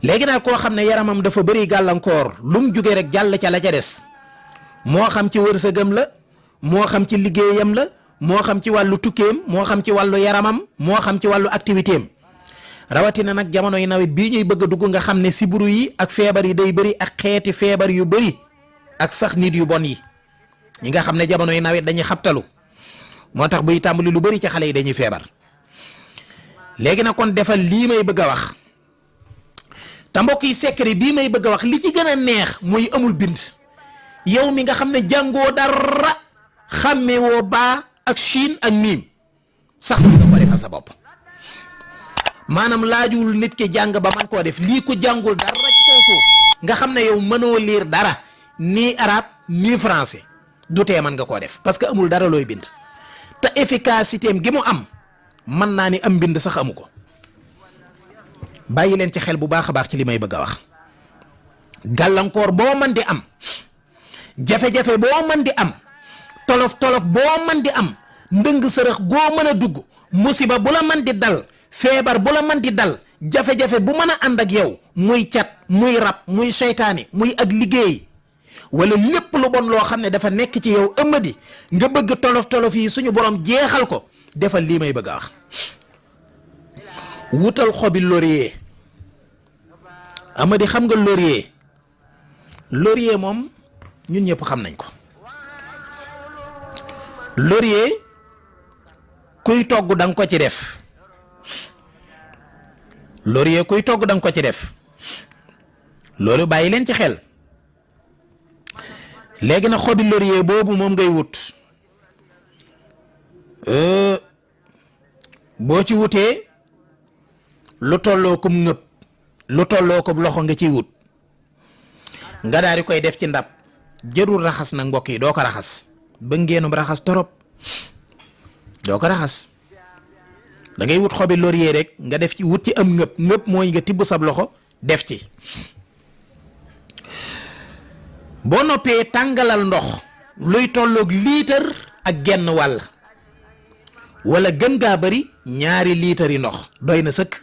léegi nag koo xam ne yaramam dafa bëri gàllankoor lu mu jóge rek jàll ca la ca des moo xam ci wërsëgam la moo xam ci liggéeyam la moo xam ci wàllu tukkeem moo xam ci wàllu yaramam moo xam ci wàllu activité am rawatina nag jamono yi nawet bii ñuy bëgg a dugg nga xam ne siburu yi ak feebar yi day bëri ak xeeti feebar yu bëri ak sax nit yu bon yi ñi nga xam ne jamono yi nawet dañuy xabtalu moo tax buy tàmbali lu bëri ci xale yi dañuy feebar léegi nag kon defal lii may bëgg a wax te mbokk yi secret bii may bëgg a wax li ci gën a neex mooy amul bind yow mi nga xam ne jàngoo dara xàmmewoo baa ak Chine ak miim sax nga ko defal sa bopp maanaam laajul nit ki jàng ba man koo def lii ko jàngul dara ci kaw suuf nga xam ne yow mënoo lire dara ni arabe ni français du tee mën nga koo def parce que amul dara looy bind te efficacité am gi mu am mën naa ni am bind sax amu ko bàyyi leen ci xel bu baax a baax ci li may bëgg a wax gàllankoor boo mën di am jafe-jafe boo mën di am tolof-tolof boo mën di am ndëng sërëx goo mën a dugg musiba bu la mën di dal feebar bu la mën di dal jafe-jafe bu mën a ànd ak yow muy cat muy rab muy seytaane muy ak liggéey wala lépp lu bon loo xam ne dafa nekk ci yow ëmmadi nga bëgg tolof-tolof yi suñu borom jeexal ko defal lii may bëgg a wax wutal xobi laurier amadi xam nga laurier moom ñun ñëpp xam nañ ko laurier kuy togg danga ko ci def laurier kuy togg danga ko ci def loolu bàyyi leen ci xel léegi nag xobi laurier boobu moom ngay wut boo ci wutee lu tolloo ko ngëb lu tolloo ko loxo nga ciy wut nga daal di koy def ci ndab jërul raxas nag mbokk yi doo ko raxas ba ngeenum raxas torop doo ko raxas da ngay wut xobi laurier rek nga def ci wut ci am ngëb mooy nga tibb sab loxo def ci boo noppee tàngalal ndox luy tolloog liitar ak genn wàll wala gën gaa bari 2 liitar yi ndox doy na sëkk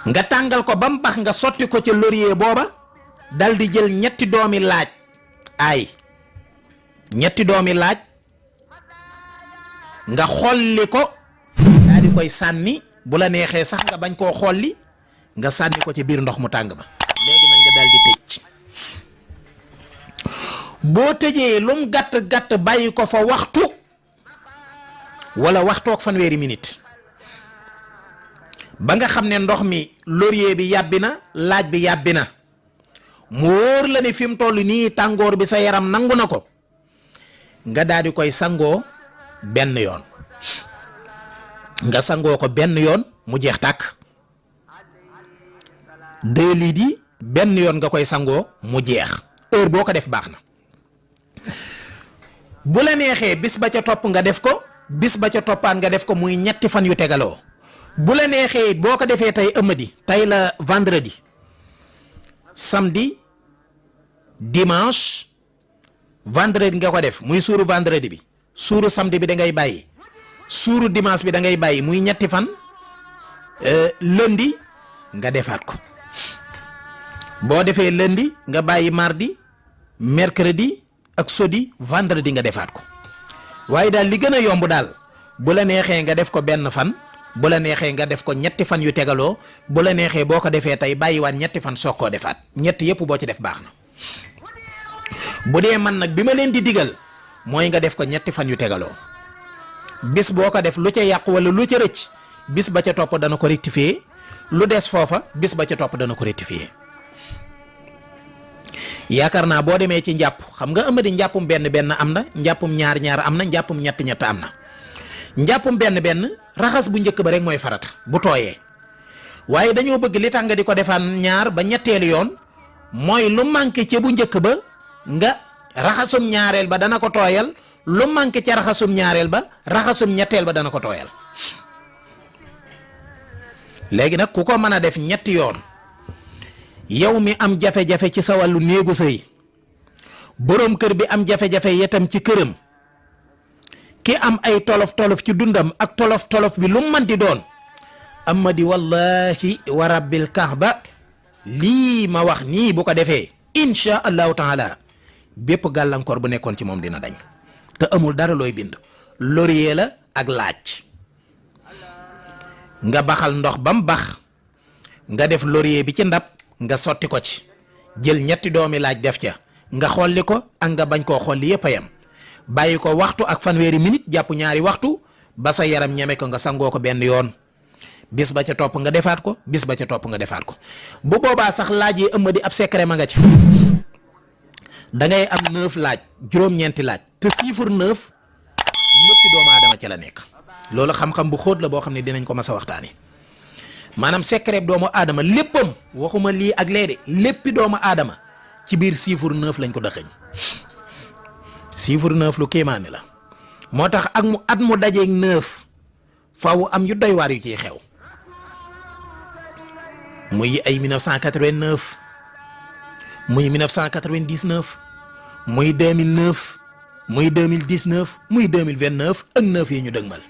nga tàngal ko ba mu bax nga sotti ko ca laurier booba dal di jël 3 doomi laaj 3 doomi laaj nga xolli ko daal di koy sànni bu la neexee sax nga bañ koo xolli nga sànni ko ci biir ndox mu tàng ba léegi nag nga daal di tëj boo tëjee lum gàtt bàyyi ko fa waxtu wala waxtoog fanweeri minute ba nga xam ne ndox mi laurier bi yàbbi na laaj bi yàbbi na mu wóor la ne fi mu toll nii tàngoor bi sa yaram nangu na ko nga daal di koy sangoo benn yoon nga sangoo ko benn yoon mu jeex tàkk 2 litres yi benn yoon nga koy sangoo mu jeex heure boo ko def baax na bu la neexee bis ba ca topp nga def ko bis ba ca toppaan nga def ko muy 3 fan yu tegaloo bu la neexee boo ko defee tey ëmmadi tey la vendredi samedi dimanche vendredi nga ko def muy suuru vendredi bi suuru samedi bi da ngay bàyyi suuru dimanche bi da ngay bàyyi muy 3 fan lundi nga defaat ko boo defee lundi nga bàyyi mardi mercredi ak jeudi vendredi nga defaat ko waaye daal li gën a yomb daal bu la neexee nga def ko benn fan bu la neexee nga def ko 3 fan yu tegaloo bu la neexee boo ko defee tey bàyyiwaat 3 fan soog koo defaat 3 yëpp boo ci def baax na bu dee man nag bi ma leen di digal mooy nga def ko 3 fan yu tegaloo bis boo ko def lu ca yàqu wala lu ca rëcc bis ba ca topp dana ko rectifier lu des foofa bis ba ca topp dana ko rectifier yaakaar naa boo demee ci njàpp xam nga ëmadi njàppum benn am na njàppum ñaar am na njàppum ñett am na njàppum benn raxas bu njëkk ba rek mooy farata bu tooyee waaye dañoo bëgg li tax nga di ko defaan 2 ba ñetteelu yoon mooy lu manqué ca bu njëkk ba nga raxasum ñaareel ba dana ko tooyal lu manqué ca raxasum ñaareel ba raxasum ñetteel ba dana ko tooyal léegi nag ku ko mën a def 3 yoon yow mi am jafe-jafe ci sa wàllu néegu sëy boroom kër bi am jafe-jafe yetam ci këram ki am ay tolof-tolof ci dundam ak tolof-tolof bi lu mu mën di doon amma di wallahi wa rabbil kahba lii ma wax nii bu ko defee insha allahu taala bépp gàllankoor bu nekkoon ci moom dina dañ te amul dara looy bind laurier la ak laaj nga baxal ndox bam bax nga def laurier bi ci ndab nga sotti ko ci jël ñetti doomi laaj def ca nga xolli ko ak nga bañ koo xolli yépp a yem bàyyi ko waxtu ak fanweeri minute jàpp ñaari waxtu ba sa yaram ñeme ko nga sangoo ko benn yoon bis ba ca topp nga defaat ko bis ba ca topp nga defaat ko bu boobaa sax laaj yi ëmb di ab secret ma nga ca da ngay am 9 laaj juróom-ñeenti laaj te chiffre 9 léppi doomu aadama ca la nekk loolu xam-xam bu xóot la boo xam ne dinañ ko mas a waxtaani maanaam secret doomu aadama léppam waxuma lii ak lee de léppi doomu aadama ci biir chiffre 9 lañ ko dëxëñ chiffre 9 lu kéemaane la moo tax ak mu at mu dajeeg 9 faaw am yu doy waar yu ciy xew muy ay 1989 muy 1999 muy 2009 muy 2019 muy 2029 ak 9 yi ñu dëgmal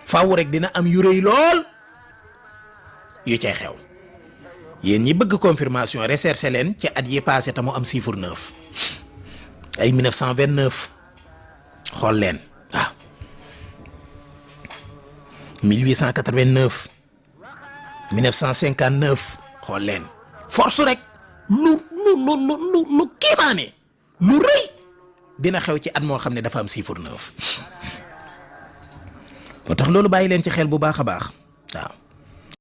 faaw rek dina am yu rëy lool yu cay xew yéen ñi bëgg confirmation recherché leen ci at yi passé te mu am chiffre 9 ay 1929 xool leen waaw 1889 1959 xool leen force rek lu kéemaane lu rëy dina xew ci at moo xam ne dafa am chiffre 9 moo tax loolu bàyyi leen ci xel bu baax a baax waaw